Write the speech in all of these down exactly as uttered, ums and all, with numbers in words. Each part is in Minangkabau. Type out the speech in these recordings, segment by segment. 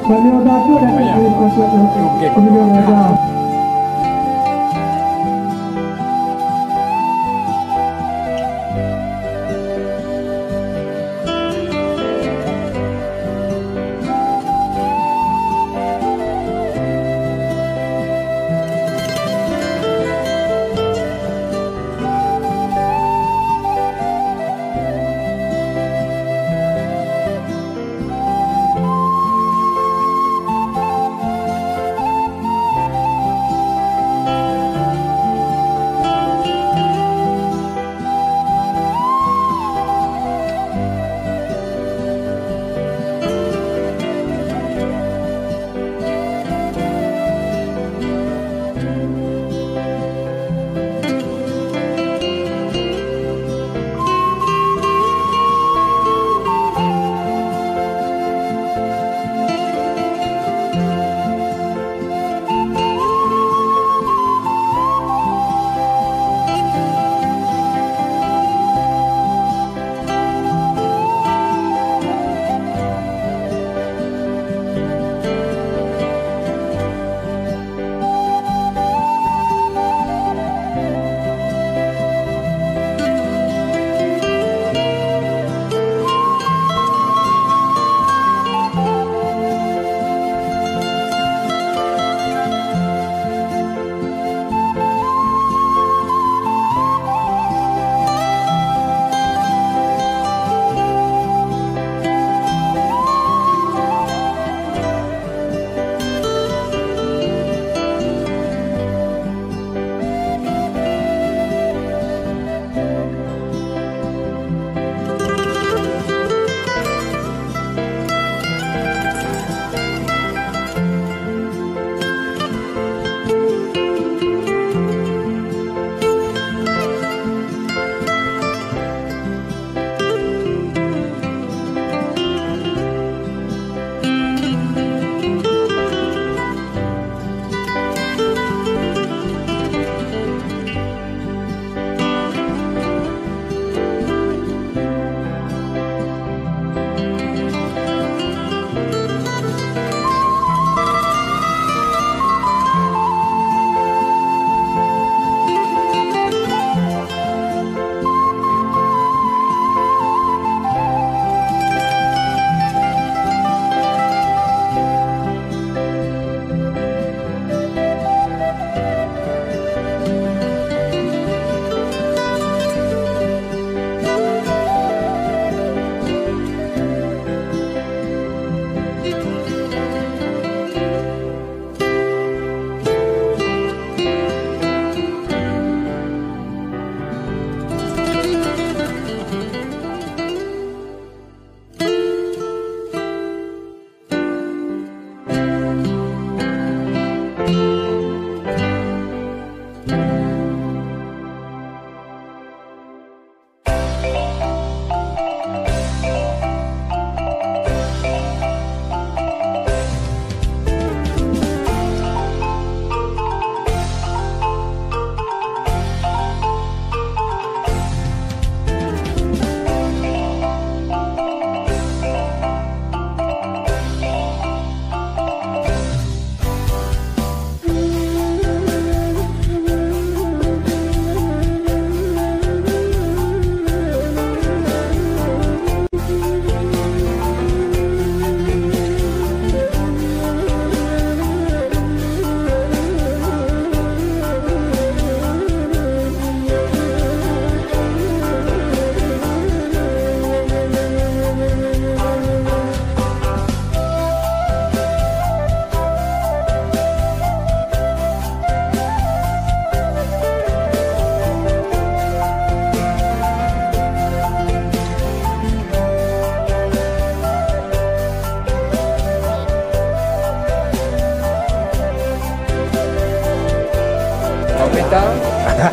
Baliau bagus dan jadi konsep untuk pemilihan reda.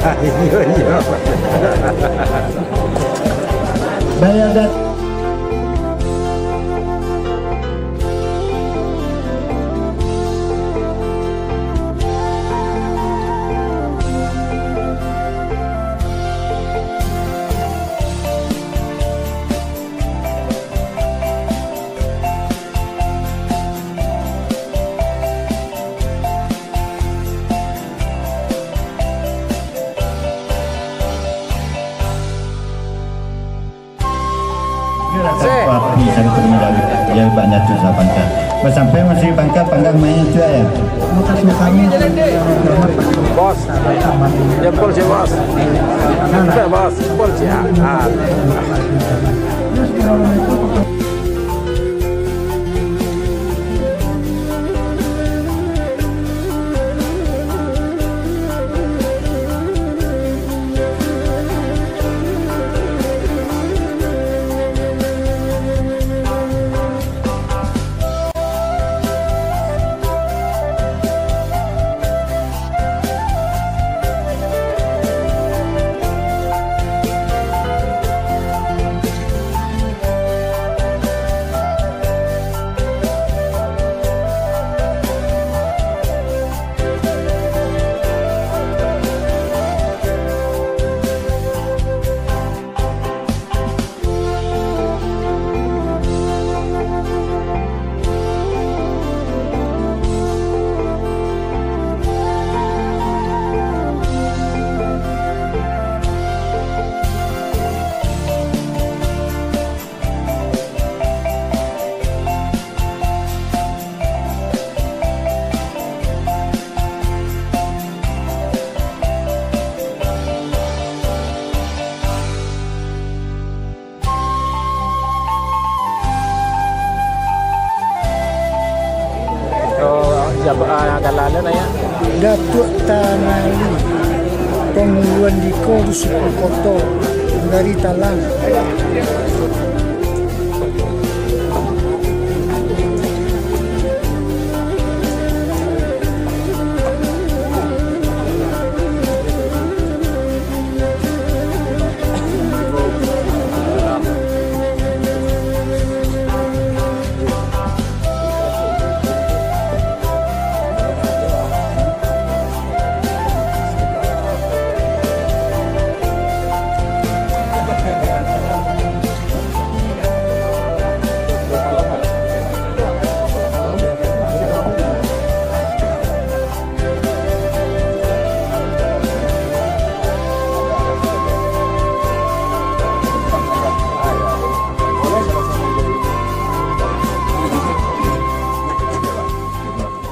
Iyo, iyo. Bayar dat- Tapi saya pun menjadi, dia banyak tu salah pangkat. Sampai masih pangkat panggang main tu ya. Bos, jempol si bos. Bos, jempol si. Ah. Oh, siapa, ah, galaknya nanya? Datuak Tanali, panguluan diko di suku Koto, dari Talang.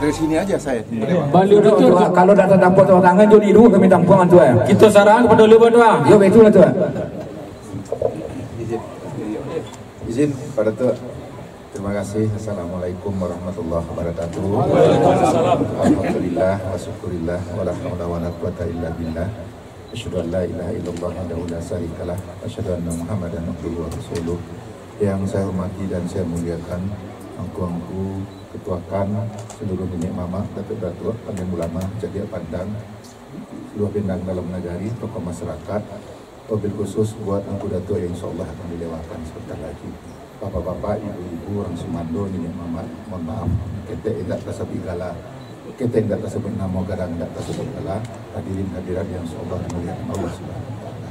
Dari sini aja saya. Baliau tu, tu, kalau dah tadapek tepuk tangan, jadi dulu kami tampuang tu, eh. Kita sarang kepada beliau tu, ah. Yo, betul lah tu, eh. Izin kepada tu. Terima kasih. Assalamualaikum warahmatullahi wabarakatuh. Waalaikumsalam. Alhamdulillah, wa syukurillah, wa la haula wa la quwata illa billah. Asyhadu an la ilaha illallah wahdahu la syarikalah, wa asyhadu anna Muhammadan abduhu wa rasuluh. Yang saya hormati dan saya muliakan, angku-angku, ketuakan, seluruh niniak mamak, datuak-datuak, alim ulama, cadiak pandang, seluruh bintang dalam nagari, tokoh masyarakat, wabil khusus buat Angku Datuak yang insyaallah akan dilewakan sebentar lagi. Bapak-bapak, ibu-ibu, urang sumando, niniak mamak, mohon maaf, ketek indak tasabuik gala, ketek indak tasabuik namo, gadang indak tasabuik gala, hadirin hadirat yang insyaallah dimuliakan Allah Subhanahu wa Taala.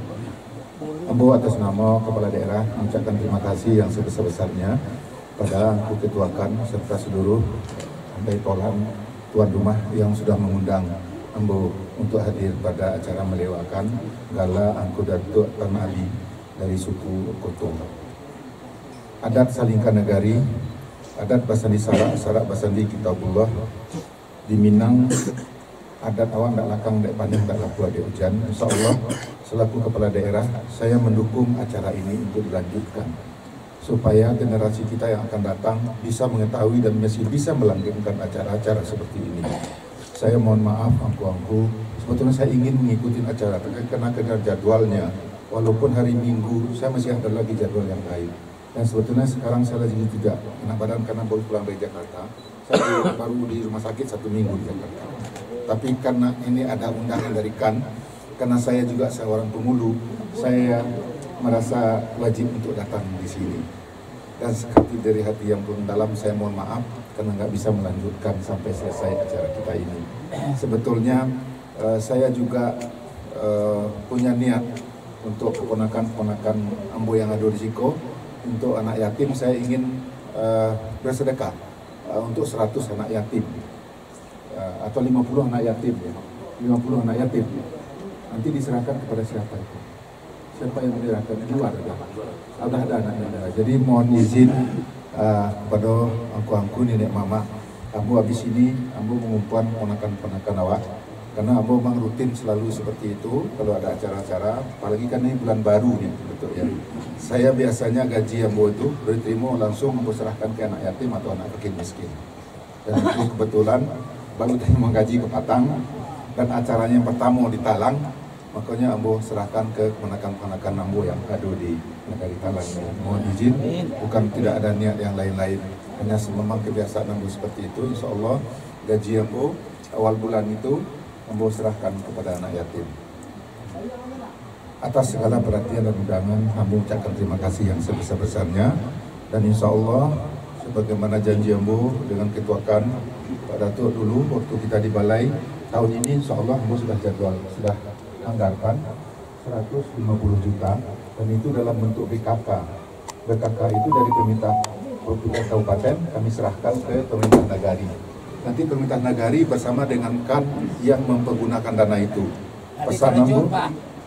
Ambo atas namo Kepala Daerah mengucapkan terima kasih yang sebesar-besarnya pada Angku Ketuakan serta seluruh andai polan tuan rumah yang sudah mengundang ambo untuk hadir pada acara melewakan gala Angku Datuak Tan Ali dari suku Koto. Adat salingka nagari, adat basandi sarak, sarak basandi Kitabullah. Di Minang, adat awak ndak lakang dek panih, ndak lapua dek ujan. Insyaallah, selaku kepala daerah, saya mendukung acara ini untuk dilanjutkan, supaya generasi kita yang akan datang bisa mengetahui dan masih bisa melanggengkan acara-acara seperti ini. Saya mohon maaf, angku-angku, sebetulnya saya ingin mengikuti acara, tapi karena keadaan jadwalnya, walaupun hari Minggu, saya masih ada lagi jadwal yang lain. Dan sebetulnya sekarang saya lagi tidak enak badan karena baru pulang dari Jakarta. Saya di, baru di rumah sakit satu minggu di Jakarta. Tapi karena ini ada undangan dari kan, Karena saya juga seorang penghulu, saya merasa wajib untuk datang di sini. Dan sekati dari hati yang pun dalam, saya mohon maaf karena nggak bisa melanjutkan sampai selesai acara kita ini. Sebetulnya, eh, saya juga, eh, punya niat untuk keponakan-keponakan ambo yang ada di siko, untuk anak yatim, saya ingin, eh, bersedekah, eh, untuk seratus anak yatim, eh, atau lima puluh anak yatim, ya. Lima puluh anak yatim. Nanti diserahkan kepada siapa itu? Siapa yang menyerahkan? Di luar, ya. Sudah ada anaknya. Jadi, mohon izin, eh, kepada angku-angku, nenek mamak, ambo habis ini, ambo mengumpuan ponakan-ponakan awak. Karena ambo memang rutin selalu seperti itu, kalau ada acara-acara, apalagi kan ini bulan baru ni, betul ya. Saya biasanya gaji ambo itu, diterima langsung ambo serahkan ke anak yatim atau anak fakir miskin. Dan itu kebetulan baru tadi menggaji ke patang, dan acaranya yang pertama di Talang, makanya ambo serahkan ke keponakan-keponakan ambo yang ada di negeri Talang ini. Mohon izin, bukan tidak ada niat yang lain-lain, hanya memang kebiasaan ambo seperti itu. Insya Allah, gaji ambo awal bulan itu ambo serahkan kepada anak yatim. Atas segala perhatian dan undangan, ambo ucapkan terima kasih yang sebesar-besarnya. Dan insya Allah, sebagaimana janji ambo dengan ketuakan Pak Datuk dulu, waktu kita di balai, tahun ini insya Allah ambo sudah jadwal, sudah anggarkan seratus lima puluh juta, dan itu dalam bentuk B K K. B K K itu dari pemerintah provinsi kabupaten, kami serahkan ke pemerintah nagari. Nanti pemerintah nagari bersama dengan KAN yang mempergunakan dana itu. Pesan ambo,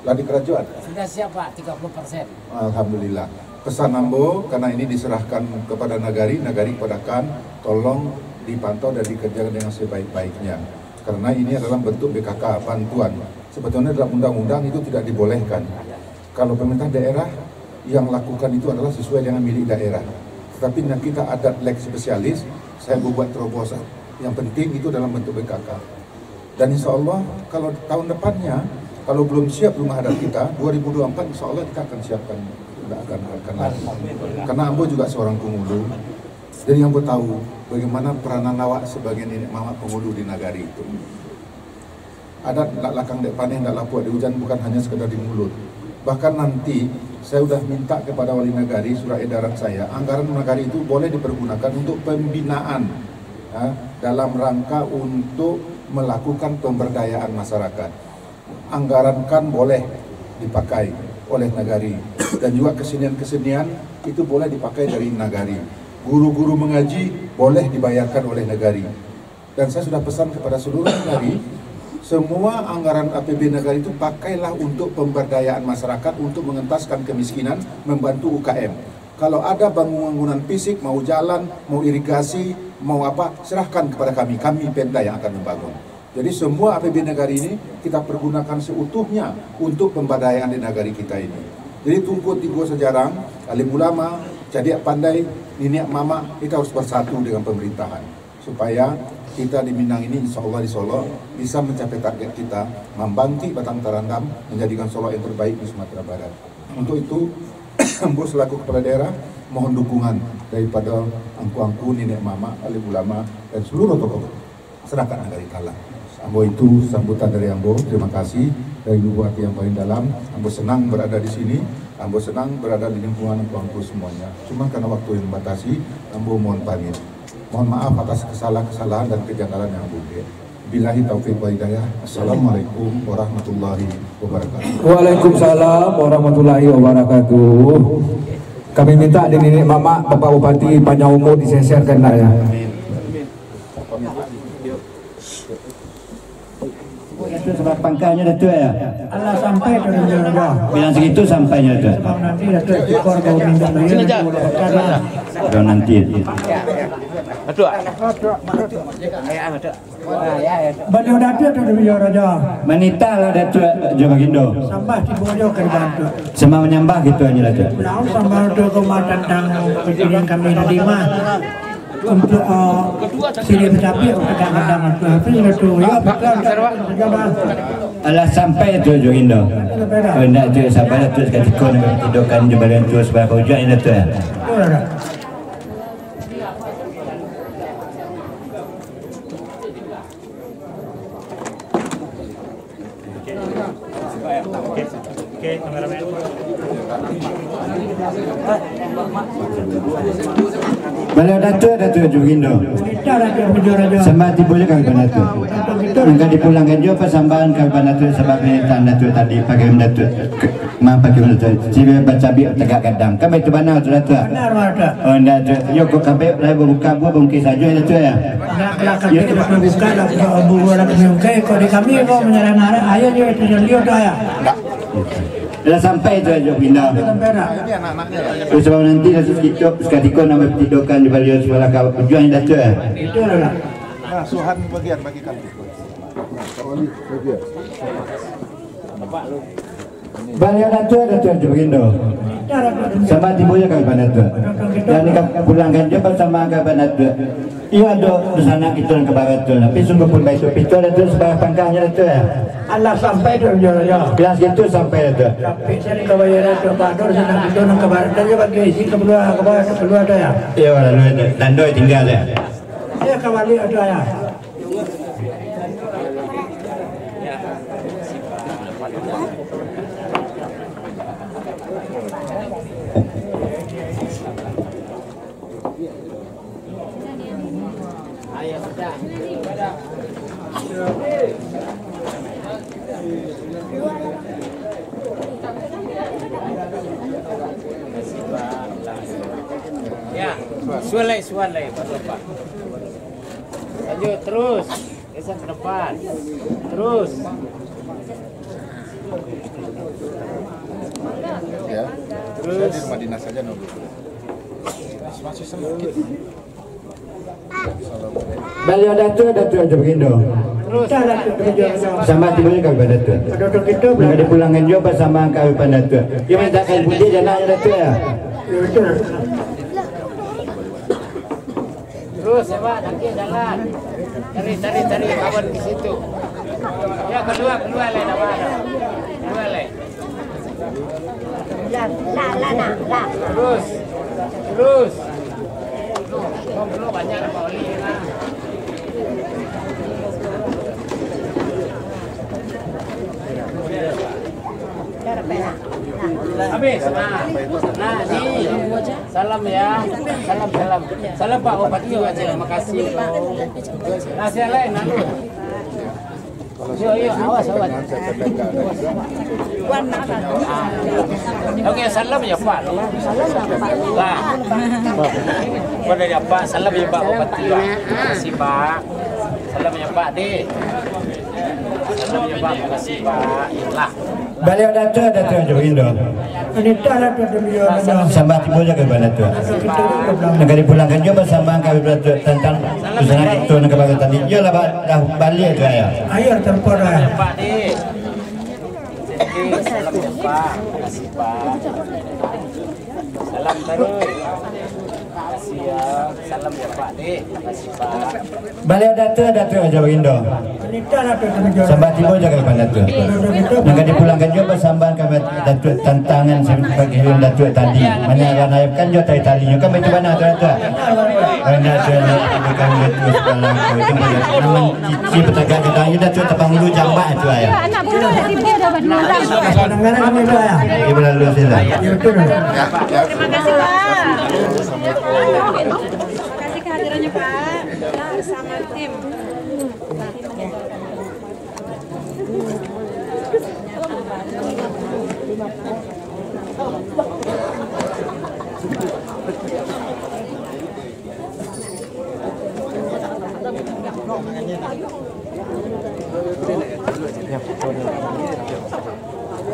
lah dikerajoan. Sudah siap, Pak, tiga puluh persen. Alhamdulillah. Pesan ambo, karena ini diserahkan kepada nagari, nagari kepada KAN, tolong dipantau dan dikerjakan dengan sebaik-baiknya. Karena ini adalah bentuk B K K, bantuan. Sebetulnya dalam undang-undang itu tidak dibolehkan. Kalau pemerintah daerah yang lakukan itu adalah sesuai dengan milik daerah. Tetapi nan kita adat lex specialis, saya membuat terobosan. Yang penting itu dalam bentuk B K K. Dan insya Allah, kalau tahun depannya, kalau belum siap rumah adat kita, dua ribu dua puluh empat, insya Allah kita akan siapkan, kita akan, akan lagi. Karena ambo juga seorang penghulu, jadi ambo tahu bagaimana peranan awak sebagai nenek mamak penghulu di nagari itu. Adat ndak lakang dek paneh, ndak lapuak dek ujan, bukan hanya sekadar di mulut. Bahkan nanti, saya sudah minta kepada wali nagari surat edaran saya, anggaran nagari itu boleh dipergunakan untuk pembinaan, ha, dalam rangka untuk melakukan pemberdayaan masyarakat. Anggaran KAN boleh dipakai oleh nagari, dan juga kesenian-kesenian itu boleh dipakai dari nagari. Guru-guru mengaji boleh dibayarkan oleh nagari. Dan saya sudah pesan kepada seluruh nagari, semua anggaran A P B nagari itu pakailah untuk pemberdayaan masyarakat, untuk mengentaskan kemiskinan, membantu U K M. Kalau ada bangunan-bangunan fisik, mau jalan, mau irigasi, mau apa, serahkan kepada kami, kami Pemda yang akan membangun. Jadi semua A P B nagari ini kita pergunakan seutuhnya untuk pemberdayaan di nagari kita ini. Jadi Tunku Tigo Sajarang, alim ulama, cadiak pandai, niniak mamak, kita harus bersatu dengan pemerintahan. Supaya kita di Minang ini, insya Allah di Solok, bisa mencapai target kita, membangkit batang tarandam, menjadikan Solok yang terbaik di Sumatera Barat. Untuk itu, ambo selaku kepala daerah, mohon dukungan daripada angku-angku, niniak mamak, alim ulama, dan seluruh tokoh masyarakat nagari Talang. Ambo itu sambutan dari ambo, terima kasih dari lubuk hati yang paling dalam. Ambo senang berada di sini, ambo senang berada di lingkungan angku-angku semuanya. Cuma karena waktu yang membatasi, ambo mohon pamit. Mohon maaf atas kesalahan-kesalahan dan kejanggalan yang ambo buek. Billahi taufiq wal hidayah. Assalamualaikum warahmatullahi wabarakatuh. Waalaikumsalam warahmatullahi wabarakatuh. Kami minta di niniak mamak, Bapak Bupati, panjang umur, diseser kehendaknya. Itu sebab pangkanya Datuk ya. Alah sampai tu dia dah. Bilang segitu sampainya Datuk. Sebab nanti Datuk tukar bau minyak lagi. Sini je. Kalau nanti. Datuk. Baliau Datuk tu dia raja. Manitahlah Datuk jo bagindo. Sambah tibo jo ka dibantu. Sama menyambah gitu aja Datuk. Tahu sambah tu rumah tentang pikiran kami tadi mah. Untuk, eh, sirih batapiak, untuk kadang-kadang tu. Tapi sudah tu, ya, bukan, sudah, sudah, bah. Alah sampai tu jo Indo. Sampai dah. Oh, indak tu, sabarlah tu, sakatiko nak tidokan jo badan tu, sabarlah kau ujuak Indo tu, ya. Sudah dah. Baliau Datuak, Datuak Ajo Bagindo. Sambah tibo jo ka Datuak. Nan ka dipulangkan jo pasambahan ka Datuak, sabab panitahan Datuak tadi, pakaian Datuak. Maaf, pakaian Datuak. Cibiak bacabik tagak gadang. Kan baitu bana tu, Datuak? Bana, Datuak. Oh, ndak, Datuak. Yo, kok kabek lai babuka, buah bungkih sajo, Datuak, ya? Ndak, lah, kabek lah babuka, lah, buah, buah lah kami bungkih. Kok di kami, kok manyarangan, ayo, yo, itu, yo, tu, ya. Ndak. Lah sampai tu Ajo Bagindo. Sampai dah. Terus, sabab nanti lah sakutiko, sakutiko nak batidokan di baliau sabalah ka ujuang Datuak, ya. Itu lah. Nah, Suhan bagian bagi kami. Nah, Kak Wali, bagian. Baliau Datuak, Datuak Ajo Bagindo. Sambah tibo jo ka Datuak. Nan ka dipulangkan jo pasambahan ka Datuak. Iyo ado dunsanak kito nan ka barato, tapi sungguahpun baitu pito Datuak, sabarah pangkahnyo Datuak, ya. Alah sampai tu, yo, yo. Jelas gitu sampai Datuak. Tapi saya ka bayar Datuak, Pak, tu dunsanak kito nan ka barato, yo, bagi isi ka palua, ka barato, ka palua tu, ya. Iyo, lalu tando tingga tu, ya. Iyo, ka baliak tu, ya. Ya, sualai, sualai, Pak Bapak. Lanjut, terus. Geser ke depan. Terus. Ya. Terus. Saya di rumah dinas saja dulu. Masih sedikit. Baliau Datuak, Datuak Ajo Bagindo. Terus. Sambah tibo jo ka Datuak. Nan ka dipulangkan jo pasambahan ka Datuak. Yo, minta kain putiah jalan Datuak, ya. Terus, ya, Pak, nanti jalan. Cari, cari, cari kawan di situ. Ya, keluar, keluar, leh, nama ada. Keluar, leh. Terus. Terus. Belum banyak, Pak Oli. Habis. Nah, nah, ni. Salam ya. Salam, salam. Salam Pak Bupati, terima kasih. Nah, siapa lain? Nah, lu. Yo, yo, awas, awas. Oke, salam ya, Pak. Salam ya, Pak. Nah. Pada ya, Pak. Salam ya, Pak Bupati, Pak. Terima kasih, Pak. Salam ya, Pak, deh. Salam ya, Pak. Terima kasih, Pak. Lah. Baliau Datuak, Datuak Ajo Bagindo. Sambah tibo jo ka Datuak. Nan ka dipulangkan jo pasambahan ka Datuak tantang dunsanak kito nan ka barato tadi. Iyolah, ba-, dah baliak tu, ya. Ayo, telepon dah. Salam ya, Pak. Makasih, Pak. Salam terus. Makasih ya. Salam ya, Pak, deh. Makasih, Pak. Baliau Datuak, Datuak Ajo Bagindo. Sambah tibo jo ka Datuak. Nan ka dipulangkan jo pasambahan ka Datuak tantangan sabagai Datuak tadi. Mano lah naikkan jo tali-talinyo, kan baitu bana tu, Datuak? Bana tu, Datuak, bukan Datuak sabalah. Itu bana. Naman cici batagak gadang, Datuak tapangulu jambak tu, ya. Anak buah tibo dah badua. Di balalu sila. Terima kasih, Pak. Terima kasih kehadirannya, Pak. Bersama tim.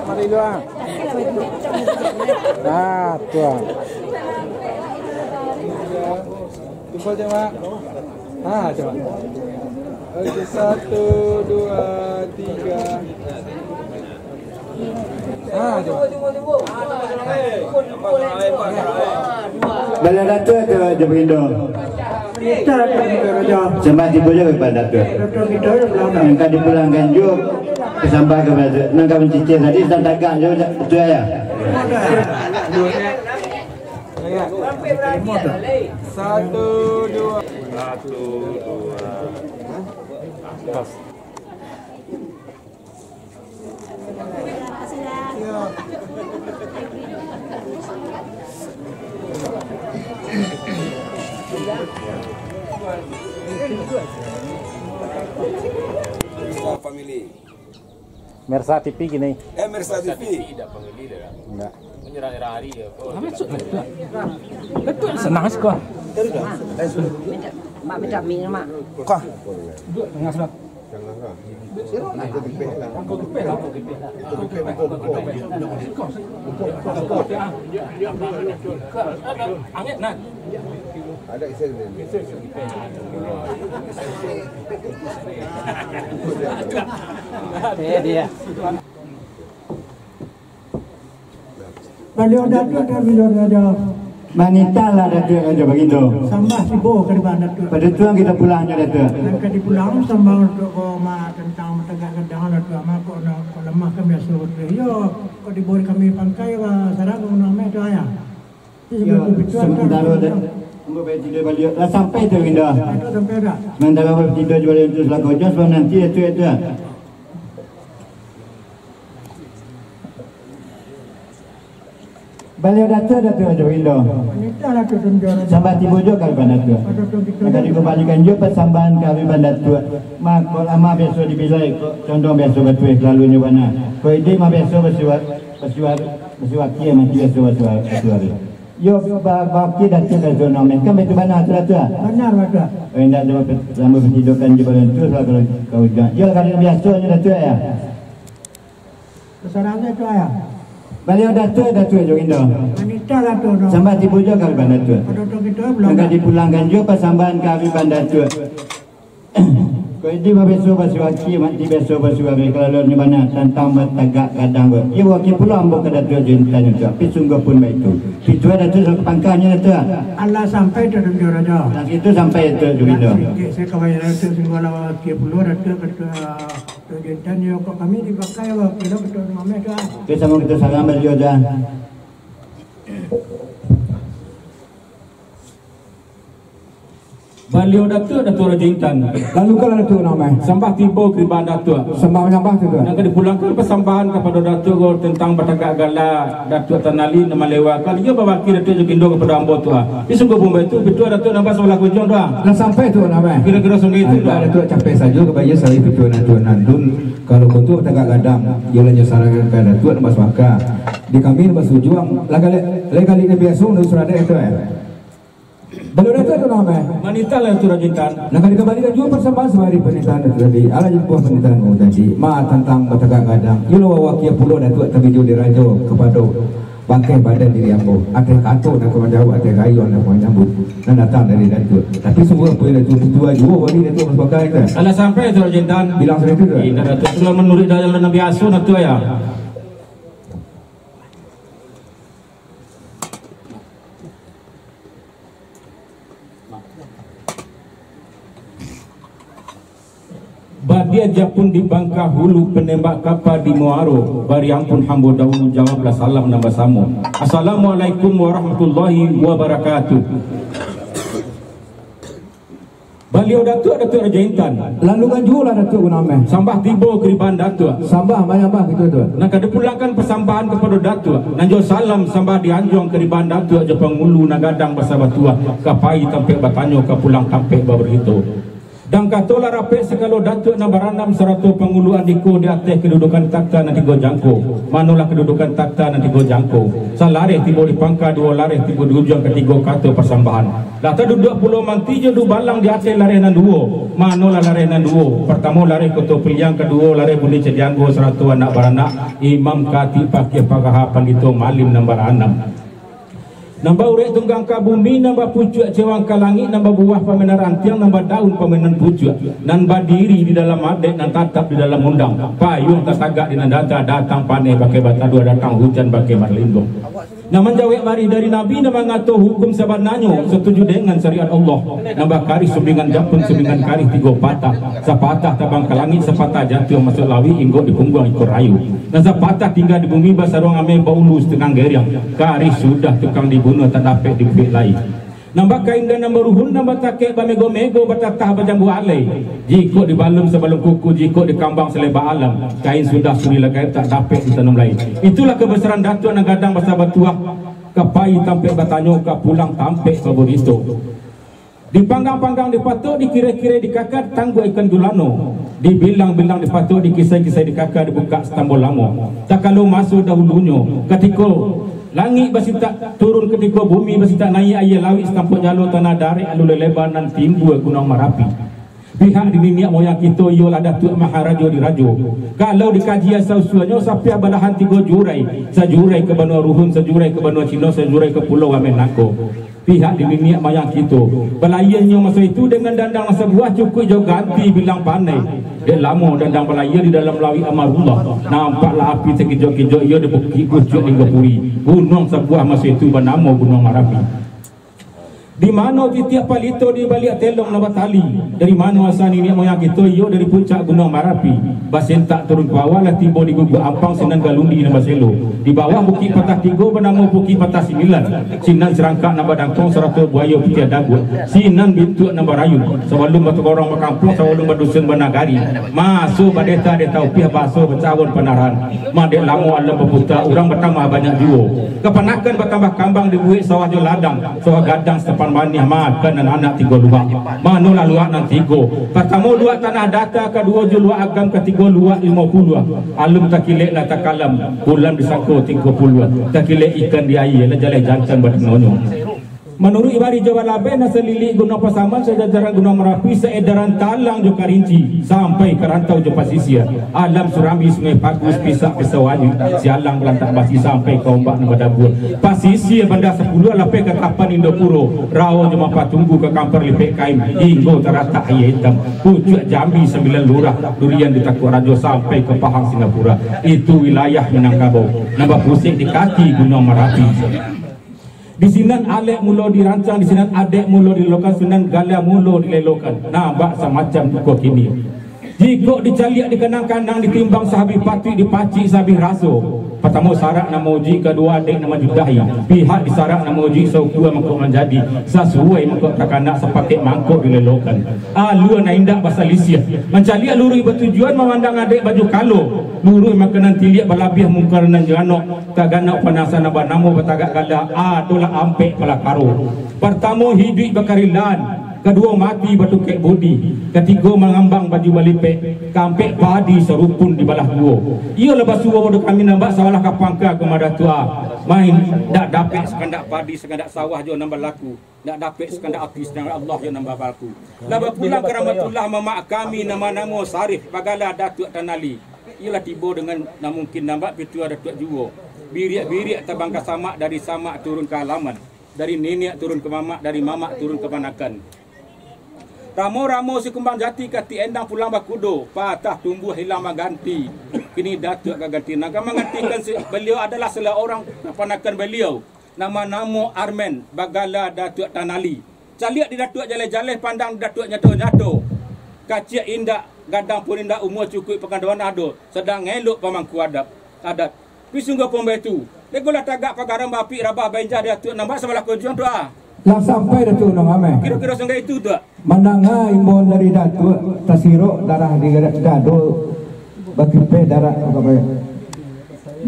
Mari dua. Nah, tuan. Cuba tengok. Ha, tengok. Okey, satu, dua, tiga. Ha, tengok. Baliau Datuak tu, Ajo Bagindo. Sambah tibo jo ka Datuak. Nan ka dipulangkan jo pasambahan ka Datuak. Nan ka mancicil tadi, nan tagak jo, Datuak, ya. Satu, dua. Satu, dua. Pas. Ya. Mersa T V gini. Eh, Mersa T V. Tidak panggil dia dah. Enggak. Menyerah hari ya. Apa maksud Datuk? Datuk senang sih kau. Minta, mak minta mi mak. Kah? Duduk tengah sana. Angin nah. Baliau Datuak Rajo Bagindo. Manitahlah Datuak Rajo Bagindo. Sambah tibo ka dibalan Datuak. Pado tu kito pulang nyo Datuak. Nan ka dipulang sambah untuak ko ma tantang batagak gadang Datuak, ma kok nak kok lamah kan biaso batua. Iyo, kok dibari kami pangkai ba sarang gunung ameh tu ayah. Yo, sementaro dah, ambo batido baliau, lah sampai tu, Bagindo. Sampai dah. Sementaro batido jo baliau tu, selaku jos, nanti itu, itu. Baliau Datuak, Datuak Rajo Bagindo. Mintalah tu tunjuk. Sambah tibo jo ka dibalan Datuak. Akan dikembalikan jo pasambahan ka dibalan Datuak. Ma kok lamah biaso dibilai, kok condong biaso batueh, kalalunyo bana. Kok iduik ma biaso basiwa-, basiwa-, basiwaki, mati biaso basiwa-, basiwari. Yo, ba-, baki Datuak Datuak Nameh. Kan baitu bana tu Datuak? Bana, Datuak. Oh, indak ado pe-, lambo patidokan di badan tu, lah kalau kau jan. Yo, kali biaso nyo Datuak, yo. Kasarangnya tu, yo. Baliau Datuak, Datuak jo Bagindo. Manitahlah tu, no. Sambah tibo jo ka dibalan Datuak. Ado tu kito belum. Mangko dipulangkan jo pasambahan ka dibalan Datuak. Kok iduik ma biaso basiwaki, mati biaso basiwari, kalalunyo bana tantang batagak gadang ko. Iyo, waki pulo ambo ka Datuak jo intan tu, tapi sungguahpun baitu. Pituah Datuak selaku pangkahnyo Datuak. Alah sampai tu, Tunjuang Rajo. Nah, itu sampai tu, Bagindo. Nah, sikit saya kawan Datuak, sungguahlah waki pulo Datuak, Datuak, Datuak jo intan, yo, kok kami dipakai waki lo, Datuak Nameh tu, ah. Oke, samo kito salam baliau dah. Baliau Datuak, Datuak Rajo Intan. Lalu kalau Datuak Nameh. Sambah tibo ka dibalan Datuak. Sambah manyambah tu, Tuan. Nan ka dipulangkan pasambahan kapado Datuak ko tantang batagak gala Datuak Tanali nan malewakan. Iyo babaki Datuak jo Bagindo kapado ambo tu, ah. Di sungguahpun baitu, pituah Datuak nambah sabalah kujuang tu, ah. Lah sampai tu, Nameh. Kiro-kiro songgi tu, ah, Tuan. Datuak capek sajo ka baya sari pituah Datuak Nandun. Kalau ko tu batagak gadang, iyolah nyo sarangan ka Datuak nambah suaka. Di kami nambah sujuang, lah kali, lah kali ni biaso nambah suradek tu, eh. Baliau Datuak tu Nameh. Manitahlah tu Rajo Intan. Nan ka dikambalikan juo pasambahan sabari panitahan tu tadi. Alah jadi buah panitahan tu tadi. Ma tantang batagak gadang. Iyo lo wakia pulo Datuak tabijo di rajo kapado bangkeh badan diri ambo. Ateh kato nan ka manjawab, ateh kayo nan ka manyambuik. Nan datang dari Datuak. Tapi sungguah pun Datuak tutua juo wali Datuak basabagai kan. Alah sampai tu Rajo Intan. Bilang sendiri tu. Indak Datuak tu lah manuruik dalam nan biaso Datuak ya. Badia japun di Bangka Hulu, penembak kapa di Muaro, bari ampun hambo dahulu, jawablah salam nan basamo. Assalamualaikum warahmatullahi wabarakatuh. Baliau Datuak, Datuak Rajo Intan. Lalu kan juolah Datuak Gunameh. Sambah tibo ka dibalan Datuak. Sambah manyambah kito tu. Nan ka dipulangkan pasambahan kapado Datuak. Nan jo salam sambah dianjuang ka dibalan Datuak jo pangulu nan gadang basabatuah. Ka pai tampek batanyo, ka pulang tampek babarito. Dang kato lah rapek sagalo Datuak nan baranam sarato pangulu andiko di ateh kadudukan takhta nan tigo jangko. Manolah kadudukan takhta nan tigo jangko. Salareh tibo di pangka, duo lareh tibo di ujuang, katigo kato pasambahan. Lah taduduak pulo manti jo dubalang di ateh lareh nan duo. Manolah lareh nan duo? Partamo lareh Koto Piliang, kaduo lareh Bundi Cadianggo sarato anak baranak, imam, katik, pakeh, pagaha, pandito, malim nan baranam. Nan baurek tunggang ka bumi, nan bapucuak cewang ka langik, nan babuah pamenan rantiang, nan badaun pamenan pucuak, nan badiri di dalam adaik, nan tatap di dalam undang, payuang tatagak di nan data, datang paneh bakeh bataduah, datang hujan bakeh balindung. Nan manjawek barih dari Nabi, nan mangato hukum sabananyo satuju dengan syariat Allah. Nan bakarih sumbingan japun, sumbingan karih tigo patah. Sapatah tabang ka langik, sapatah jatuah masuak lawik, inggok di pungguang iko rayu. Nan sapatah tingga di bumi, basaruang ameh baulu satangah geriang. Karih sudah tukang dibunuah, tak dapek dibuek lai. Nan bakain dan nan baruhun, nan batakek bamego-mego, batatah bajambu alai. Jikok dibalun sabalun kuku, jikok dikambang saleba alam, kain sudah suri lah gaib, tak dapek ditanam lai. Itulah kabasaran Datuak nan gadang basabatuah, ka pai tampek batanyo, ka pulang tampek baburito. Dipanggang-panggang, dipatok, dikireh-kireh, dikakat tangguak ikan dulano. Dibilang-bilang dipatuak, dikisai-kisai dikaka, dibukak satambo lamo. Takalo maso dahulunyo, katiko langik basitak turun, katiko bumi basitak naiak, aia lauik satampuak jalo, tanah darek alun leleba nan timbua Gunuang Marapi. Pihak di niniak moyang kito iyolah Datuak Maharajo Dirajo. Kalau dikaji asal usulnyo, sapiah balahan tigo jurai, sajurai ka banua Ruhun, sajurai ka banua Cino, sajurai ka Pulau Amen nangko. Pihak di niniak moyang kito, balayia nyo maso itu dengan dandang nan sabuah, cukuik jo ganti bilang pandai. Dek lamo dandang balayia di dalam lauik Amarullah, nampaklah api takijok-kijok iyo di bukik pucuak Linggopuri, gunuang sabuah maso itu banamo Gunuang Marapi. Di mano titiak palito di baliak telong nan batali? Dari mano asa niniak moyang kito? Iyo, dari puncak Gunuang Marapi. Basentak turun ka bawah, lah tibo di guguak ampang, sinan galundi nan baselo. Di bawah Bukik Patah Tigo banamo Bukik Patah Similan. Sinan sirangkak nan badangkong sarato buayo putiah daguak. Sinan bituak nan barayun. Sabalun batogorong bakampuang, sabalun badusun banagari. Maso badeta-deta upiah, baso bacawon panarahan. Mandek lamo alam baputa, urang batambah banyak juo. Kapanakan batambah kambang, dibuek sawah jo ladang, sawah gadang satapan baniah, makan anak-anak tigo luak. Manolah luak nan tigo? Partamo luak Tanah Data, kaduo jo luak Agam, katigo luak Limo Puluah. Alun takilek lah takalam, bulan disangko tigo puluah. Takilek ikan di aia, lah jaleh jantan batinonyo. Manuruik bari jo balabeh nan salilik Gunuang Pasaman, sajajaran Gunuang Marapi, saedaran Talang jo Karinci, sampai ka rantau jo pasisia, alam Surambi, Sungai Pagus, Pisak, Pisau Anyuik, Sialang, Balantak Basi, sampai ka ombak nan badabua. Pasisia Banda Sapuluah, lapeh ka Tapan Indopuro, Rao jo Mampatunggu, ka Kampar Lipek Kaim, hinggo taratak Aia Itam, pucuak Jambi Sambilan Lurah, Durian di Takuak Rajo, sampai ka Pahang Singapura. Itu wilayah Minangkabau, nan bapusek di kaki Gunuang Marapi. Di sinan alek mulo dirancang, di sinan adek mulo dilelokan, sinan gala mulo dilelokan. Nah, bak samacam iko kini. Jikok dicaliak dikanang-kanang, ditimbang sahabih patuik, dipacik sahabih raso. Partamo sarak nan mauji, kaduo adek nan manjudahi. Pihak di sarak nan mauji, saukua mangko manjadi, sasuai mangko takanak, sapakek mangko dilelokan. Alua nan indak basalisiah, mancaliak luruih batujuan, mamandang adek baju kalo, luruih makanan tiliak, balabiah mungkar nan janok. Taganak panasa nan banamo batagak gala adolah ampek palakaro. Partamo hiduik bakarilaan, kaduo mati batukek budi, katigo mangambang baju balipek, kaampek padi sarupun dibalah duo. Iyolah basuo pado kami nan bak sabalah ka pangka ko mah Datuak. Main, ndak dapek sakandak padi, sakandak sawah jo nan balaku. Ndak dapek sakandak ati, sadangkan Allah jo nan babaku. Lah bapulang ka Rahmatullah mamak kami nan banamo Sarif, bagala Datuak Tanali. Iyolah tibo dengan nan mungkin nan bak pituah Datuak juo. Biriak-biriak tabang ka samak, dari samak turun ka alaman, dari niniak turun ka mamak, dari mamak turun ka panakan. Ramo-ramo si kumbang jati, katik endang pulang bakudo, patah tumbuah hilang baganti. Kini Datuak ka ganti, nan ka manggantikan si, baliau adalah salah urang kapanakan baliau. Nan banamo Armen, bagala Datuak Tanali. Caliak di Datuak jaleh-jaleh, pandang di Datuak nyato-nyato. Kaciak indak, gadang pun indak, umua cukuik, pakandoan ado, sadang elok pamangku adat. Adat. Tapi sungguah pun baitu, legolah tagak pagaran, bapik rabah bainjah di Datuak nan bak sabalah kunjuang tu ah. Lah sampai Datuak Nong Ameh. Kiro-kiro sungguah itu tu ah. Mandanga imbauan dari Datuak, tasirok darah di dado, bakipeh darah,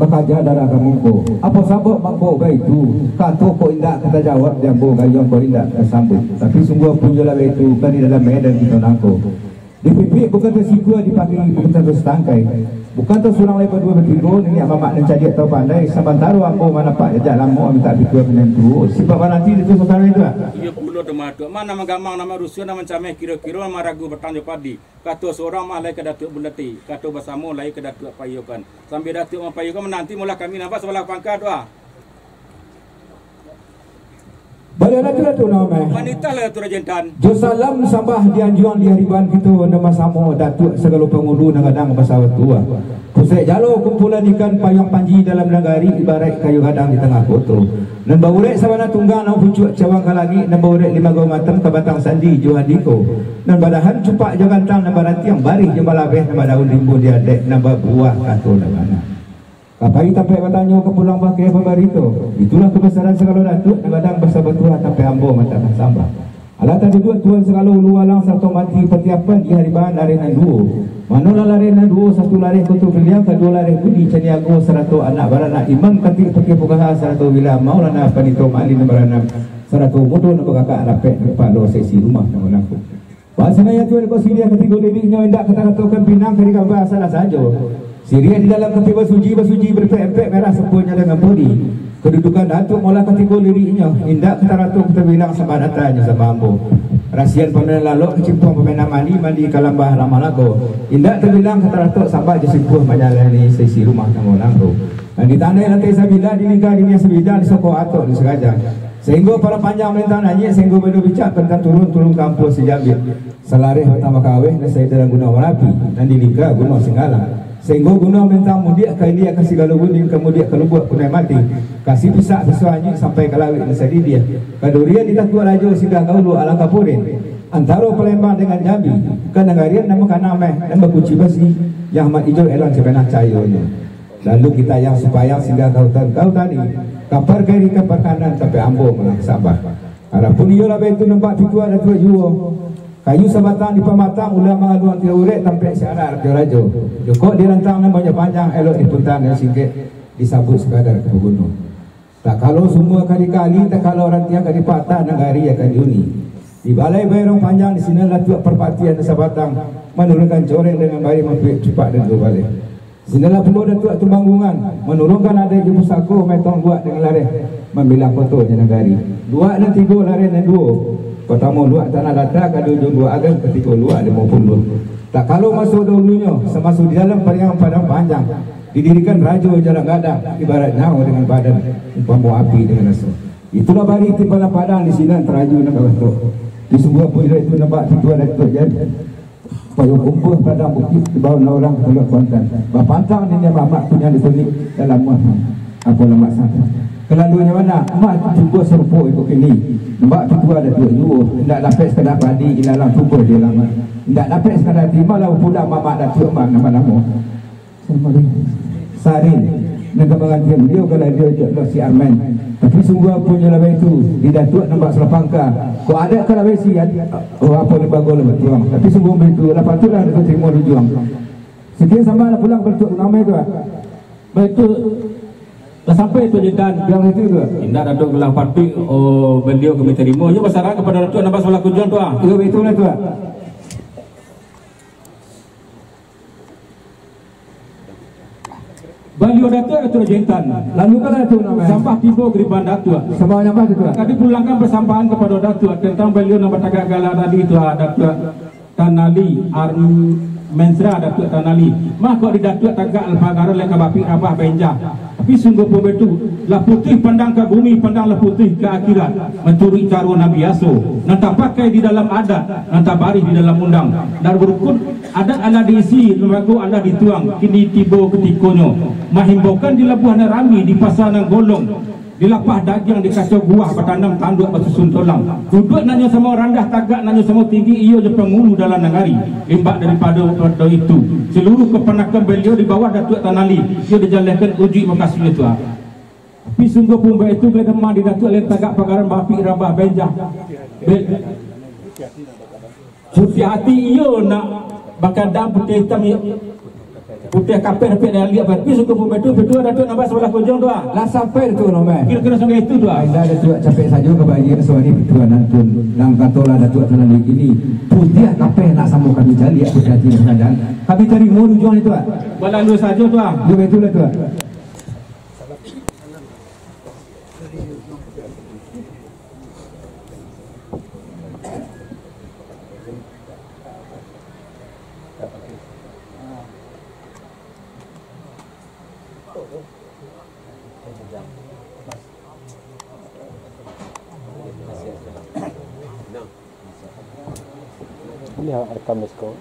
bakaja darah ka muko. Apo sabab mangko baitu? Kato kok indak ka tajawab di ambo, gayuang kok indak ka tasambuik. Tapi sungguah pun iyolah baitu, kan di dalam medan kito nangko. Dipipik bukan tasigua, dipaki bukan tatangkai. Bukan tasurang lai baduo batigo, niniak mamak nan cadiak tau pandai, samantaro ambo manapak jajak lamo mintak pitua ka nan tuo, sipak bananti di tuo santaro itu, ah. Iyo pulo tu mah, Datuak. Mah nan manggamang, nan marusuah, nan mancameh, kiro-kiro nan maragu batang jo padi. Kato surang mah lai ka Datuak bulati, kato basamo lai ka Datuak paiyokan. Sambia Datuak mampaiyokan, mananti molah kami nan bak sabalah pangka tu ah. Baliak Datuak, Datuak Nong Ameh. Manitahlah Datuak Rajo Intan. Jo salam sambah dianjuang dihariban kito nan basamo Datuak sagalo pangulu nan gadang basatuah. Pusek jalo kumpulan ikan, payuang panji dalam nagari, ibaraik kayu gadang di tangah koto. Nan baurek sabana tunggang, nan pucuak cawang ka langik, nan baurek lima gau matam ka batang sandi jo andiko. Nan badahan cupak jo gantang, nan barantiang barih jo balabeh, nan badaun rimbun di adek, nan babuah kato nan bana. Ka pai tampek batanyo, ka pulang bakeh babarito. Itulah kabasaran sagalo datuak, nan gadang basabatuah tampek ambo mantanah sambah. Alah taduduak tuan sagalo ulu alang sarato mati patiapan di hariban lareh nan duo. Manolah lareh nan duo, satu lareh Koto Piliang, kaduo lareh Budi Caniago sarato anak baranak Imam Katik Pakiah Pukaha sarato Bila Maulana Panito Ma'alin nan baranam sarato mudo nan bagagak rapek nan kapalo seksi rumah nan manangko. Pasinaya Tuan basiriah katigo lirihnyo indak ka taratokan pinang ka digamba salah sajo. Siriah di dalam katigo basuji, basuji barempek-empek merah sapuanyo dengan puri. Kadudukan Datuak maulah katigo lirihnyo indak ka taratok ka tabilang sambah datanyo sambah ambo. Rasian pamenan lalok kacimpuang pamenan mandi, mandi ka lambah Ramalago. Indak tabilang ka taratok sambah jo simpuah manjalani saisi rumah nan maulang tu. Nan di tanah lantai sabilah, di lingka dunia sabilah, di soko atok di sagajang. Sahinggo pala panjang malintang naiak, sahinggo bado bicak pantang turun, turun ka ampuah sajambik. Salareh batambah kaweh, nan saedaran gunuang Marapi, nan di lingka gunuang Singgalang. Sahinggo gunuang malintang mudiak ka ilia ka Sigalo Guning, ka mudiak ka Lubuak Punai Mati, ka Sipisak Pisau Anyuik sampai ka lauik nan sadidiah. Ka Durian di Tatuak Rajo, singgah ka Ulu Alangka Purin. Antaro Palembang dengan Jambi, ka nagarian nan bakana meh, nan bakunci basi, yang amat ijo elang cabanah cahayonyo. Lalu kitayang sumbayang singgah ka hutan, ka hutani, ka parkari, ka parkanan, sampai ambo malah sambah. Adapun iyo lah baitu nampak pituah Datuak juo, kayu sabatang dipamatang, ulah mangaluang tiok urek, tampek siarak rajo-rajo. Jokok dirantang nan banyak panjang, elok dipuntang nan singkek, disabuik sakadar ka paguno. Takalo sumua ka dikali, takalo rantiang ka dipatah, nagari akan diuni. Di balai baerong panjang, di sinan Datuak Parpatiah nan sabatang, manurunkan coreng dengan barih, mampuik cupak dan duo baleh. Sinanlah pulo Datuak Tumanggungan, manurunkan adaik jo pusako, maetong luak dengan lareh, mambilang koto jo nagari. Luak nan tigo, lareh nan duo. Partamo luak Tanah Data, ka di ujuang Luak Agang, katigo luak limo puluah. Takalo maso dahulunyo, samaso di dalam pariangan Padang Panjang, didirikan rajo jalan gadang, ibarat nyawa dengan badan, umpamo api dengan aso. Itulah barih timpalan Padang di sinan taraju nan ka batok. Di sumua pun itu nampak pituah Datuak Jan. Payo kumpuah padang bukik, dibawa urang ka Tuluak Kuantan. Bapantang niniak mamak punyo di kunik dalam muah. Apo lamak santan. Kalaluannyo mano, mah tumbuah sarupo iko kini. Nampak pituah Datuak juo, indak dapek sakadar padi, ilalang tumbuah di alaman. Indak dapek sakadar ati, malah pulang mamak Datuak mah nama-nama. Sarin, nan ka manggantian baliau, kalau baliau jo si Arman. Tapi sungguah punyo lah baitu, di Datuak nampak salah pangka. Kok ado kalau baisi, oh, apo limbago lah batuang. Tapi sungguah baitu, lah patuiklah Datuak tarimo rujuang. Sakian sambah lah pulang ka Datuak Ramai tu, ah. Baitu, lah sampai tu Jintan. Bilang itu tu, ah. Indak Datuak lah patuik, oh, baliau kami tarimo. Iyo basarah kapado Datuak nampak salah kujuang tu, ah. Iyo, baitu lah tu, ah. Baliau Datuak, Datuak Jintan. Lalu kan Datuak namai. Sambah tibo giriban Datuak. Sambah nyambah tu, Tuak. Ka dipulangkan pasambahan kapado Datuak tantang baliau nan batagak gala tadi tu, ah, Datuak Tanali, Armensra Datuak Tanali. Mah kok di Datuak tagak alpagaran lai ka bapik rabah benjah. Tapi sungguah pun baitu, lah putuih pandang ka bumi, pandang lah putuih ka akhirat. Mancuruik caro nan biaso, nan tapakai di dalam adat, nan tabarih di dalam undang. Nan barukun, adat alah diisi, limbago alah dituang, kini tibo kutikonyo. Mahimbaukan di labuah nan rami, di pasa nan golong, di lapah dagiang, di kacau guah, batanam tanduak, basusun tulang. Duduak nan nyo samo randah, tagak nan nyo samo tinggi, iyo jo pangulu dalam nagari. Limbak daripado, pado itu, saluruah kapanakan baliau di bawah Datuak Tanali, iyo dijalehkan ujuik mukasuiknyo tu, ah. Tapi sungguah pun baitu, gadang mah di Datuak lai tagak pagaran bapik rabah benjah. Be-, putiah ati iyo nak bakadang putiah itam, iyo. Putiah kapeh dapek dari liak, tapi sungguah pun baitu, pituah Datuak nampak sabalah kujuang tu, ah. Lah sampai tu, Tuak Ramai. Kiro-kiro sungguah itu tu, ah. Indak, Datuak, capek sajo ka bagian suari pituah nantun. Nan katolah Datuak Tanali kini, putiah kapeh nak samo kami caliak, putiah ati nan bakadang. Kami tarimo rujuang itu, ah. Balalu sajo tu, ah. Yo, baitu lah tu, ah. Ini rekam, let's go.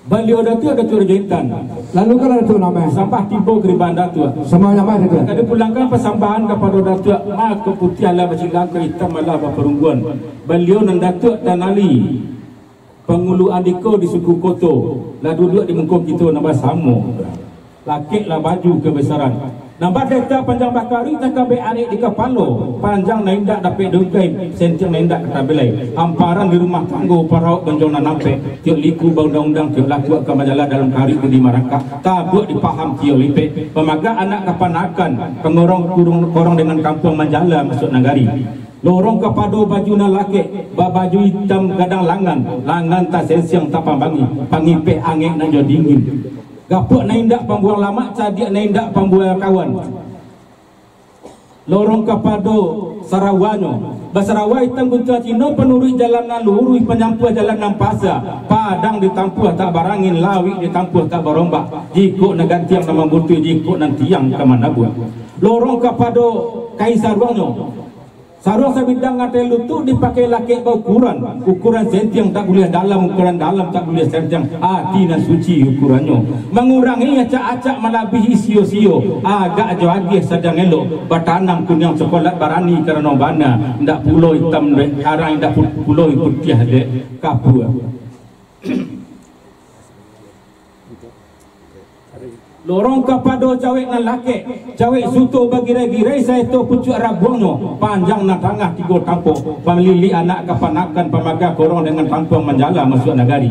Baliau Datuak, Datuak Rajo Intan. Lalu kan Datuak Namai. Sampah tibo kariban Datuak. Sama Namai Datuak. Ka dipulangkan pasambahan kapado Datuak, mako putiah lah basilang, ka itam lah baparungguan. Baliau nan Datuak Tan Ali, pangulu andiko di suku Koto, lah duduak di muko kito nan basamo. Lakek lah baju kabasaran. Nan bateta panjang bakaruik, takabek arek di kapalo, panjang nan indak dapek diungkai, sentiang nan indak ka tabilai. Hamparan di rumah tanggo, paraok gonjong nan ampek, tiok liku baundang-undang, tiok lakuak ka manjala, dalam karuik budi marangkak, tabuak dipaham tiok lipek, pamagak anak kapanakan, pangorong kurung korong dengan kampuang manjala masuak nagari. Lorong kapado baju nan lakek, babaju itam gadang langan, langan tasensiang tapambangi, pangipeh angek nan jo dingin. Gapuak nan indak pambuang lamak, cadiak nan indak pambuang kawan. Lorong kapado sarawanyo, basarawa itam guntuang Cino, panuruik jalan nan luruih, panyampuah jalan nan pasa, padang ditampuah tak barangin, lawik ditampuah tak barombak, jikok nan gantiang nan mambutuih, jikok nan tiang ka manabuah. Lorong kapado kain saruangnyo, saruang sabidang ateh lutuik, dipakai lakek baukuran, ukuran sentiang tak buliah dalam, ukuran dalam tak buliah sentiang, ati nan suci ukurannyo. Mangurangi acak-acak, malabihi sio-sio, agak jo agiah sadang elok, batanam kuniang cokolat barani karano bana, indak pulo itam dek arang, indak pu-, pulo putiah dek kapua. Lorong kapado cawek nan lakek, cawek suto bagirai-girai, saeto pucuak rabuangnyo, panjang nan tangah tigo tampok, pamalilik anak kapanakan, pamaga korong dengan tampuang manjala masuak nagari.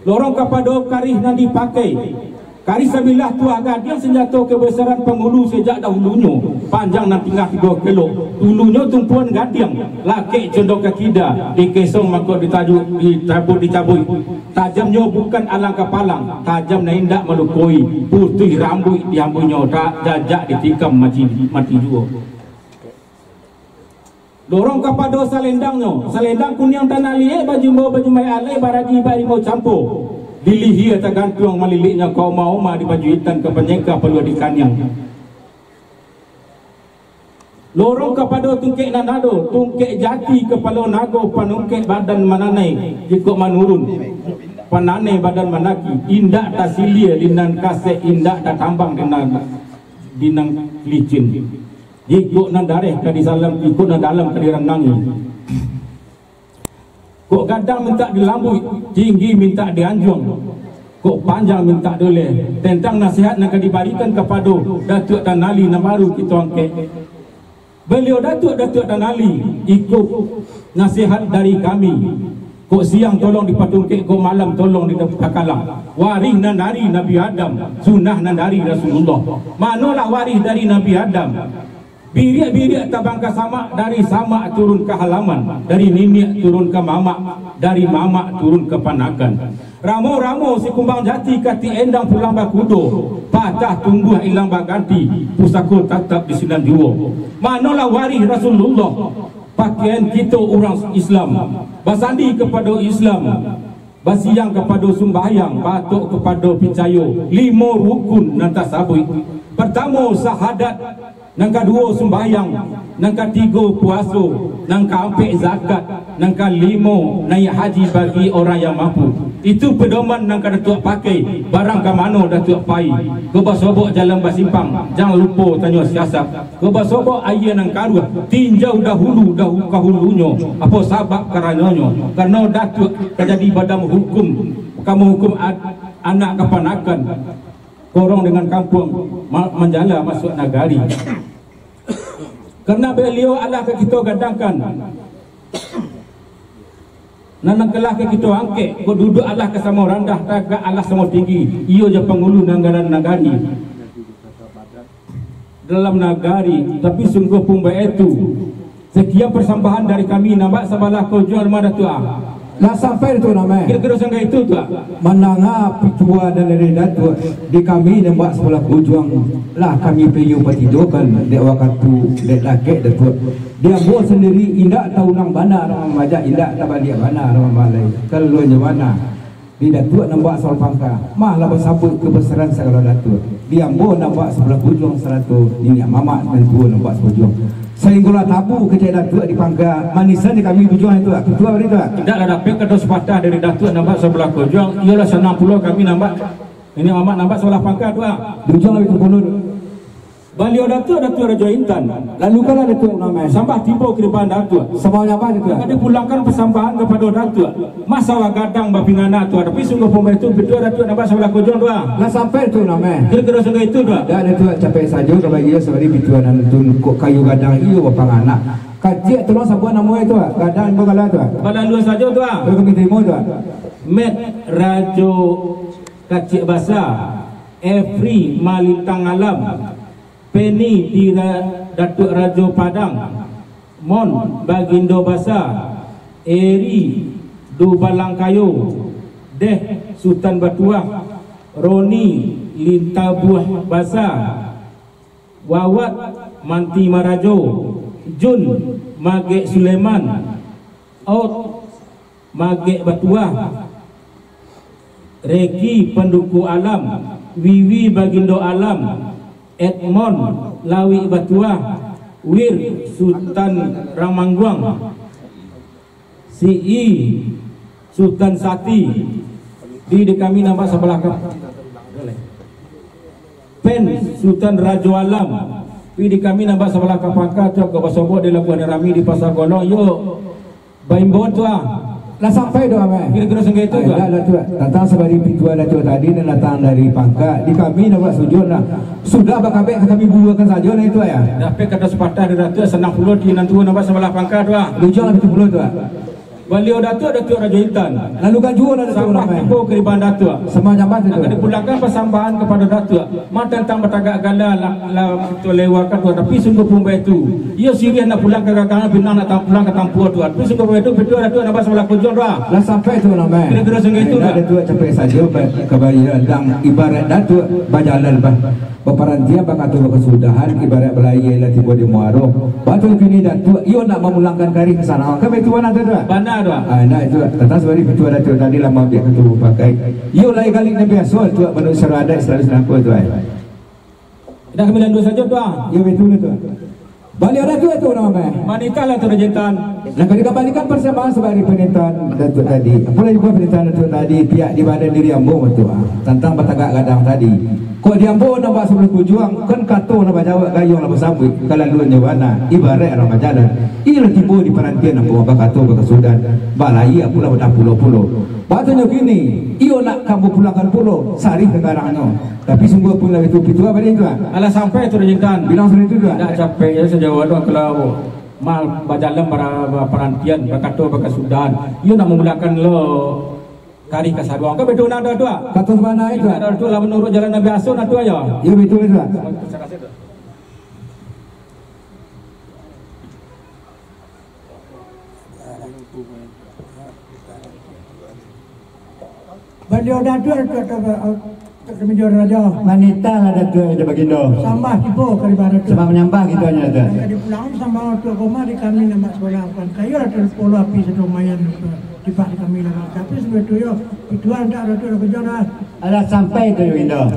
Lorong kapado karih nan dipakai, karih sabilah tuah gadiang, sanjato kabasaran pangulu sajak dahulunyo, panjang nan tingah tigo kilo, tulunyo tumpuan gadiang, lakek condong ka kida, dikesong mako ditajuk, ditabuik dicabuik. Tajamnyo bukan alang kapalang, tajam nan indak malukoi, putuih rambuik diambuinyo, ta-, jajak ditikam mati, mati juo. Lorong kapado salendangnyo, salendang kuniang tanah liek, bajumbo bajumbai alai, baraji barimau campo. Di lihia tagantuang maliliknyo, ka oma-oma di baju itam, ka panyengka paluah di kaniang. Lorong kapado tungkek nan ado, tungkek jati kapalo nago, panungkek badan mananai jikok manurun, pananai badan manaki, indak tasilia di nan kasek, indak tatambang di nan, di nan licin. Jikok nan dareh ka disalam, jikok nan dalam ka dirandangi. Kok gadang mintak dilambuik, tinggi mintak dianjuang, kok panjang mintak diuleh. Tantang nasihat nan ka dibarikan kapado Datuak Tan Ali nan baru kito angkek. Baliau Datuak, Datuak Tan Ali, iko nasihat dari kami. Kok siang tolong dipatungkek, kok malam tolong dipakalang. Warih nan dari Nabi Adam, sunnah nan dari Rasulullah. Manolah warih dari Nabi Adam? Biriak-biriak tabang ka samak, dari samak turun ka halaman, dari niniak turun ka mamak, dari mamak turun ka panakan. Ramo-ramo si kumbang jati, katik endang pulang bakudo, patah tumbuah ilang baganti, pusako tatap di sinan juo. Manolah warih Rasulullah? Pakaian kito urang Islam, basandi kapado Islam, Basiang kapado sumbahyang, batok kapado picayo, limo rukun nan tasabuik. Partamo, sahadat, nan kaduo, sumbahyang, nan katigo, puaso, nan kaampek, zakat, nan kalimo, naiak haji bagi urang yang mampu. Itu pedoman nan ka Datuak pakai, barang ka mano Datuak pai. Ko basobok jalan basimpang, jan lupo tanyo siasat. Ko basobok aia nan karuah, tinjau dahulu, dahu-, kahulunyo, apo sabab karanonyo. Karano Datuak ka jadi badan hukum, ka mahukum ad-, anak kapanakan, korong dengan kampuang, ma-, manjala masuak nagari. Karano baliau alah ka kito gadangkan, nan, nan kalah ka kito angkek, ko duduak alah ka samo randah, tagak alah samo tinggi, iyo jo pangulu nagara nagari dalam nagari. Tapi sungguah pun baitu, sakian parsambahan dari kami, nan bak sabalah ka ujuang rumah Datuak. Lah sampai tu namai. Kiro-kiro sangka itu tu, ah. Mandanga pitua nan dari Datuak, di kami nan bak sabalah ka ujuang, lah kami piyo patidokan, dek wakatu, dek dakek Datuak. Di ambo sandiri indak taulang bana urang mamajak, indak tabaliak bana urang mamalai. Kalau nyo bana, di Datuak nan bak sabalah pangka, mah lah basabuik kabasaran sagalo Datuak. Di ambo nan bak sabalah bujuang sarato niniak mamak nan tuo nan bak sabujuang. Sainggolah tabu kecek Datuak di pangka, manisan di kami bujuang itu, Datuak. Ketua bari tu, Datuak. Indak lah dapek kato sapatah dari Datuak nan bak sabalah bujuang, iyolah sanang pulo kami nan bak niniak mamak nan bak sabalah pangka tu, ah. Bujuang labiah tampulun. Baliau Datuak, Datuak Rajo Intan. Lalu kalah Datuak Unamai. Sambah tibo ka ribaan Datuak. Sambah nyambah Datuak. Ka dipulangkan pasambahan kapado Datuak. Masalah gadang bapinganak tu, tapi sungguah pun baitu, pitua Datuak nan bak sabalah bujuang tu, ah. Lah sampai tu namai. Kiro-kiro sangka itu tu, ah. Dak Datuak, capek sajo ka bagi iyo sabari pitua nan tu, kok kayu gadang iyo bapanganak. Kaciak tolong sabuah namo itu, ah. Gadang di bagala tu, ah. Balalu sajo tu, ah. Kalau kami tarimo tu, ah. Met Rajo Kaciak Basa, Efri Malintang Alam, Penny di Ra-, Datuak Rajo Padang, Mon Bagindo Basa, Eri Dubalang Kayo, Deh Sutan Batuah, Roni Lintabuah Basa, Wawat Manti Marajo, Jun Magek Suleman, Ot Magek Batuah, Reki Panduku Alam, Wiwi Bagindo Alam, Edmond Lawik Batuah, Wir Sutan Ramangguang, Sii Sutan Sati, di, di kami nan bak sabalah ka-, Pen Sutan Rajo Alam, di, di kami nan bak sabalah ka pangka tu, ka basobok di Labuhan Rami di Pasa Golong, yo, baimbau tu, ah. Lah sampai tu, Amai. Kiro-kiro sangka itu, ah. Dah, Datuak. Tantang sabari pitua Datuak tadi nan datang dari pangka, di kami nan bak sabujuang lah. Sudah bakabek ka kami buruakan sajo lah itu, ya. Dapek kato sapatah dari Datuak, sanang pulo di nan tuo nan bak sabalah pangka tu, ah. Bujuang lah pitu pulo tu, ah. Baliau Datuak, Datuak Rajo Intan. Lalu kan juo lah Datuak Unamai. Sambah tibo ka ribaan Datuak. Sambah nyambah tu. Akan dipulangkan pasambahan kapado Datuak. Mah tantang batagak gala lah, lah kito lewakan tu, tapi sungguah pun baitu. Iyo siriah nak pulang ka gagangan, pinang nak tam-, pulang ka tampuah tu. Tapi sungguah pun baitu, pitua Datuak nan bak sabalah bujuang tu, ah. Lah sampai tu namai. Kiro-kiro sangka itu, Datuak. Datuak capek sajo, ba-, kabari ladang ibarat Datuak bajalan, bah. Baparantian bakato bakasudahan, ibarat balayia lah tibo di muaro. Batu kini Datuak, iyo nak mamulangkan karih ka sana. Kan baitu bana tu, Tuak? Bana, Tuak. Ah, nah, itu, Tuak. Tantang sabari pitua Datuak tadi lah maambiak kato bapakai. Iyo lai kali nan biaso, Tuak, manuruik sara adat selalu sanangko, Tuak, ai. Dah kami landuan sajo, Tuak. Iyo, baitu lah, Tuak. Baliau Datuak tu namai. Manitahlah tu Rajo Intan. Nah, ka dikambalikan parsambahan sabari panitahan Datuak tadi. Apolah juo panitahan Datuak tadi, pihak di badan diri ambo tu, ah, tantang batagak gadang tadi. Kok di ambo nan bak sabalah bujuang, kan kato lah bajawab, gayuang lah basambuik, kalaluan jo bana, ibarat urang bajalan. Iyo lah tibo di parantian ambo bakato bakasudahan, balayia pulang badah pulo-pulo. Batanyo kini, iyo nak ka ambo pulangkan pulo, sarih ka garangnyo. Tapi sungguah pun lah itu pitua bari tu, ah. Alah sampai tu Rajo Intan. Bilang sendiri tu, ah. Dak capek je sajo ado kalau mal bajalan bara-, bara parantian, bakato bakasudahan. Iyo nak mamulangkan lo karih ka saruang. Kan baitu nah tu, ah. Kato sabana itu, ah. Ado tu lah manuruik jalan nan biaso nah tu, ayo. Iyo, baitu tu, ah. Baliau Datuak tu, tu, tu, tu, tu, Rajo. Manitahlah Datuak, Rajo Bagindo. Sambah tibo ka ribaan Datuak. Sambah manyambah kito nyo, Datuak. Jadi pulang sambah tu koma di kami nan bak sabalah pangka. Iyo lah tu pulo api satu mayan tu. Sifat di kami lah. Tapi sebetulnyo, itu dah, dah, dah, dah, dah, dah. Alah sampai tu, Yurinda.